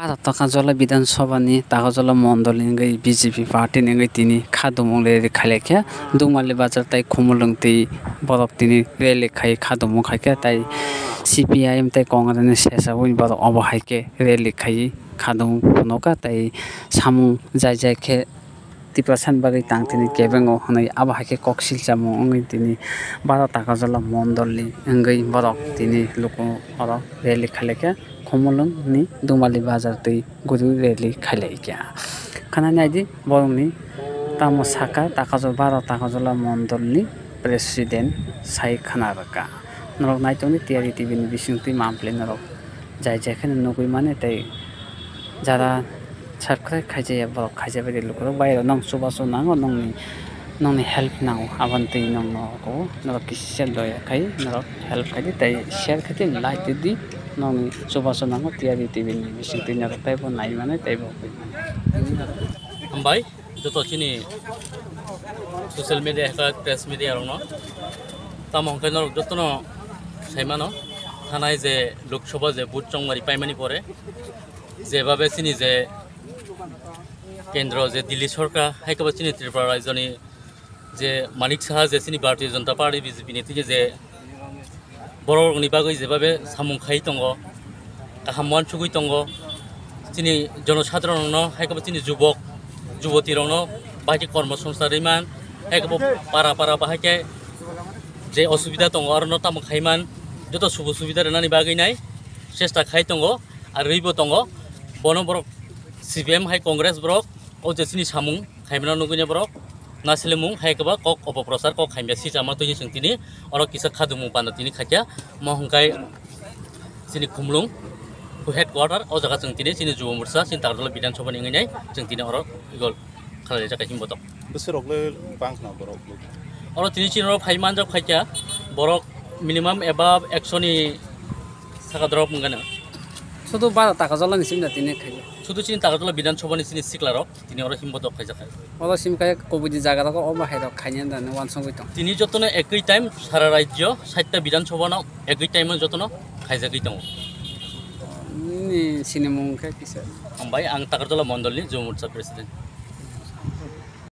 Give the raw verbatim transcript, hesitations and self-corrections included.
Baro Takajola Bidhan Sabha ni Takajola Mondol ni wngwi B J P party ni wngwi tini khadumung rally khailaikha. Dungmali Bazar tai Khumulwng twi borok tini rally khai khadumung khaikha, tai C P I M tai Congress ni sesabwi borok obo hai khe rally khaiwi khadumung phunukha, tai samung jai jai khe Tiprasani bagwi tang tini kebengo hwnwi abo hai khe kok silchamo wngwi tini Baro Takajola Mondol ni wngwi borok tini luku oro rally khailaikha. Khumulwng ni Dungmali Bazar twi guri rally khailaikha. Khana naidi borokni tamo saka Takajola Baro Takajola Mondol ni president sai khana rwkha. Norok naitokni T R E T V ni bisingtwi mampli norok jai jai kheno nugwi mani tei jara subscribe khaijaya borok khaijabai de lukurok bai rok nong chubachu nango nongni nongni help nango aboni twi nongno hukugo norok kisa doya khai norok help khaidi tei share khaidi like didi nongni chubachu nango T R E T V ni bisingtwi norok teibo nai mani teibo hoi mani. Hambai joto chini social media hai khe press media rokno. Tamo hwnkhe norok jotono sai mano, thanai je Lok Sabha je vote chongmari paimani pore jebabe chini je kendro je Delhi sorkar hai khe bo chini Tripura rajyoni je Manik Saha je chini Bharatiya Janata Party B J P ni thike je borok rokni bagwi jebabe samung khai tongo, kaham uansugwi tongo. Chini jonosadharon rokno hai khe bo chini jubok juboti rokno bahai khe kormo songsa rwimani, hai khe bo para para bahai khe je osubida tongo orono tamo khaimani joto subo subida rwnani bagwi nai chesta khai tongo, ar rwibo tongo. Bono borok C P M hai Congress borok o je chini samung khaimano nugwi ne borok. Naislemung hai khe ba kok opoprosar kok khaimya sijama twi chwng tini oro kisa khadumung panda tini khaikha. Mo hwnkhe chini Khumulwng headquarter o jaga chwng tini chini Jubo Morcha chini Takarjala Bidhan Sabha ni wngwi nai chwng tini oro igol khalai jaka himbotok. Bwswk rok le bang khna borok. Oro tini chini oro phai manjak khaikha borok minimum above ekso ni saka drop wngano. Sudu bara Takarjala ni simna tini khaikha. Sudu chini Takarjala Bidhan Sabha ni chini sikla rok. Tini oro himbotok khaijak hai. Oro sim khe kubui di jaga rogo omo hai rok khaina da uansugwi tong. Tini jotono ekoi time sara rajyo satta Bidhan Sabha no ekoi time o jotono khaijagwi tongo. Nini sinimung khe kisa? Hambai, ang Takarjala Mondol ni Jubo Morcha president.